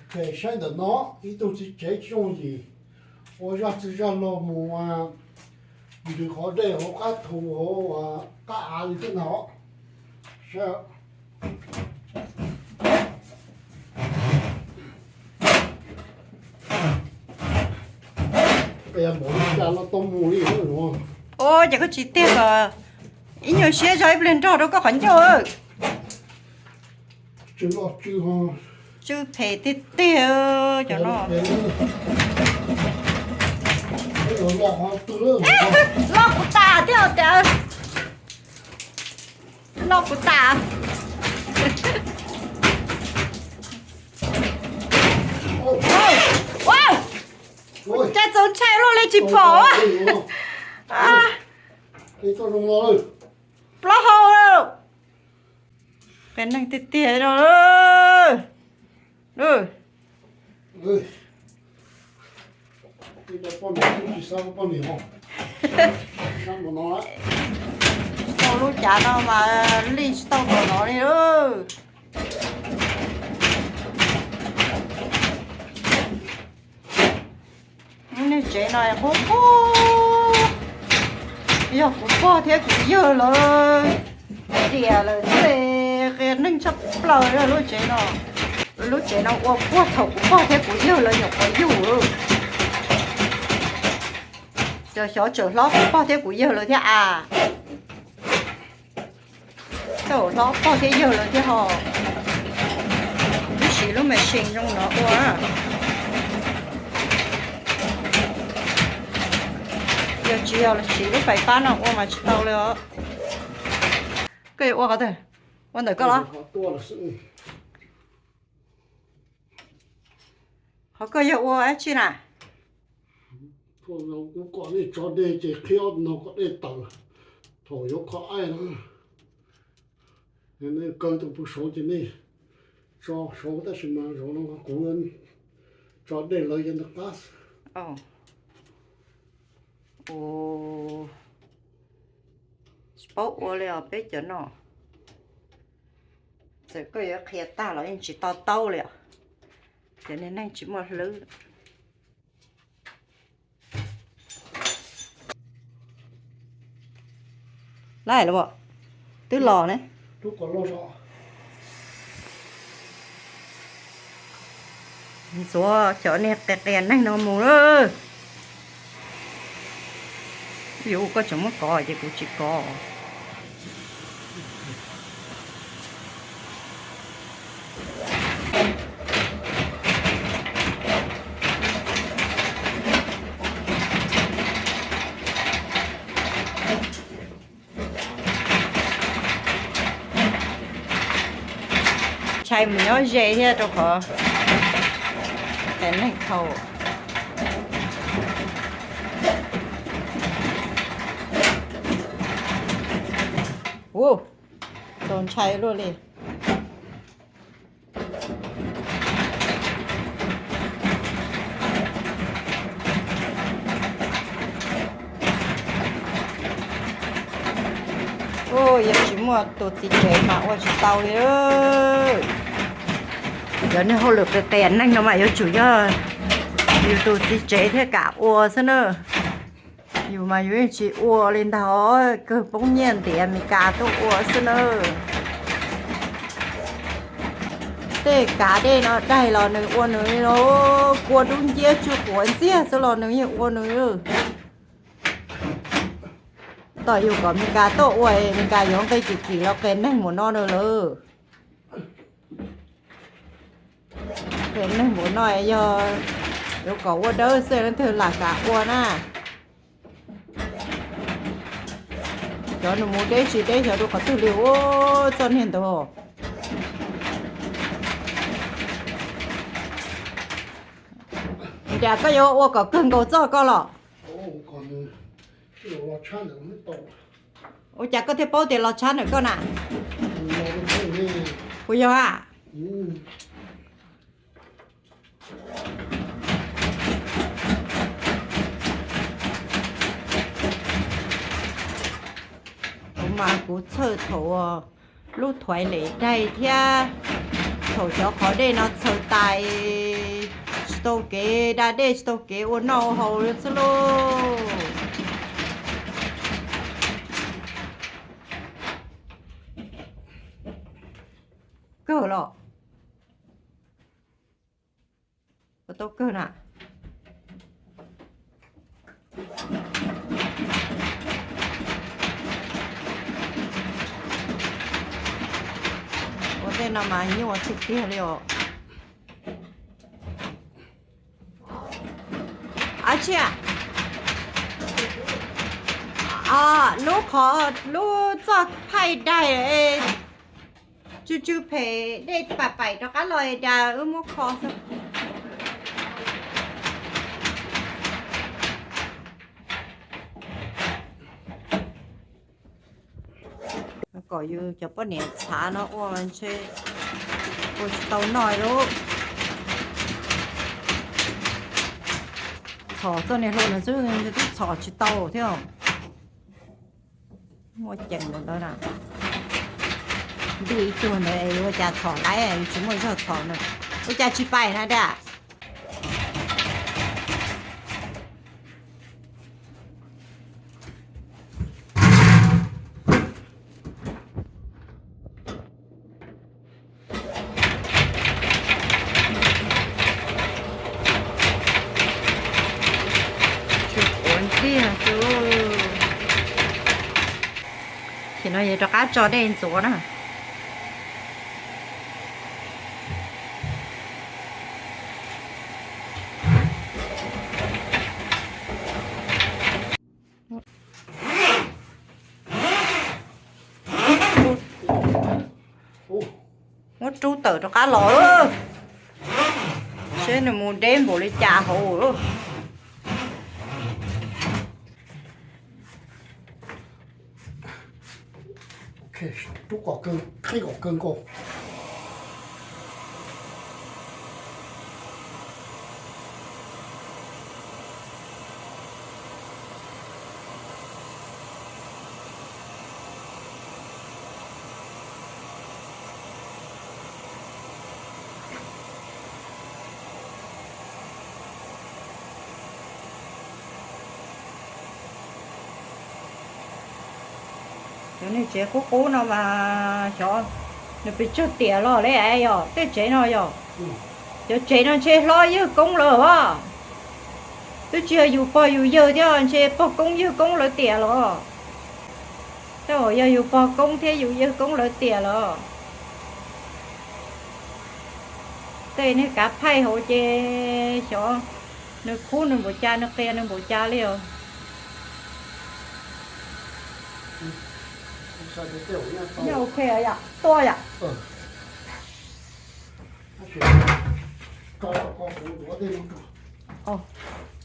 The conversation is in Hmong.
Pem saib ntawm no ib tug txiv tsev tsis yooj yim, ua zaj txwj zaj laug mus ntws qhov dej hauv qab thu hauv qab av li thiab no. Saib, qias npaum li cas los tau mus li no. Ua cas koj tsis tiag kom ib nyuag siab zog ib pliag nrog rau koj qhov ncauj. Tsw phem tiag tiag cov no. Loj kuv tas thiab tias, loj kuv tas. Ua cas txaus ntshai luaj li tsis pom. Plaub hau. Qias neeg tiag tiag no. Tau lub cav no mas lij tsis tau tom no li. Lub niag tsev no qub qub, yog kuv pog thiab kuv yawg lawv tiam lawm thiaj qias neeg tshaj plaws lub tsev no. Lub tsev no ua puag thaum kuv pog thiab kuv yawg lawv nyuam qhuav yug. Cov xyov tseem hlob kuv pog thiab kuv yawg lawv thiab as. Thaum hlob pog thiab yawg lawv thiab ho. Twb siv lub machine zoo no ua. Yog tsis yog siv lub fais fab no ua mas tsis tau li os. Koj yuav ua qhov twg? Ua ntawm koj los? Qhov koj yog ua dab tsi na? Kuv kom nej tso dej ces qhib ob no kom dej tawm, thaum yuav kho aib no, nej kaw tau puag saud ces nej tso saud tab sis mas zaum no kuv tso dej lawv cov ntawm qab. Tsis paub ua li os peb cov no. Txawm koj yuav qhia tag los yeej tsis to taub li os. Cov niag neeg tsis muaj hlwb. Laij los, twb los ne. Ntxuav cov niag qias qias neeg no mus lawm. Yuav ua koj tseem muab kov ces kuv tsis kov. Ntshai mus nyob ze thiab rau qhov qias neeg thaum. Ua, txaus ntshai luaj li. Yog tsis muaj tus txiv tsev mas ua tsis tau li. Cov niag hauj lwm qias qias neeg no mas yuav tsum yog yus tus txiv tsev thiaj kam ua xwb na. Yus mas yus yeej tsis ua li ntag, kawg poob nyiaj ntiav Meskas tuaj ua xwb na. Tej kav dej no daig los nws ua nws, kua dub nciab tsw quav ntxiag xwb los nws yeej ua nws. Tom yus kom Meskas tuaj ua, Meskas yuav nqi kim kim los qias neeg npaum no na lawm. Qias neeg npaum no yog yuav kom ua dawb xwb leej twg lam kam ua na. Xyov nws mus deb tsis deb, xyov rau qhov twg li ua txoj niag ntawd. Cas koj yuav ua kom kawg nkaus txoj koj los? Ua cas koj thiaj paub tias los tshab ntawm koj na? Puas yog a? Kuv mas kuv txhawj thaum lub thuav lem daig thiab thaum cov qhov dej no txhaws tais, Tau kev da dej, tsis tau kev ua noj ua haus li xwb lauj. Kawg los, ua tau kawg na. Ua tej no mas nyuaj tiag tiag li os. Ab tsi, lub qhov, lub txoj phaij daig, tsw tsw phem, dej paim paim rov qab los es cas wb muab kho xwb. Kom yus cov poj niam txhav no ua ntshe ua tsis tau noj lauj. Txhom txoj niag hlua no xwb twb txhom tsis tau thiab. Muaj ceem ntawd na. Nti ib tug ntawd es ua cas txhom laiv, tsis muaj zog txhom na. Ua cas tsis paim na dab? Tsis quav ntshiab xwb. Ces no yuav rov qab tso dej ntxuav na. Muab rub tawm rov qab los, seb nws mus deb npaum li cas hauv. Rub kom kawg, qhib kom kawg nkaus. Cov niag tsev qub qub no mas xyov nws pes tsawg tiam los li yom, tej tsev no yom. Cov tsev no ntshe hlob ywg koob lawm as. Twb tsis yog yus pog yus yawg thiab, ntshe pog koob ywg koob lawv tiam los. Tej zaum yog yus pog koob thiab yus yawg koob lawv tiam los. Tej niag kav phaij hauv ces xyov nws khub nws npaum cas, nws qias nws npaum cas li os. Nyob ok yom, tuaj yom.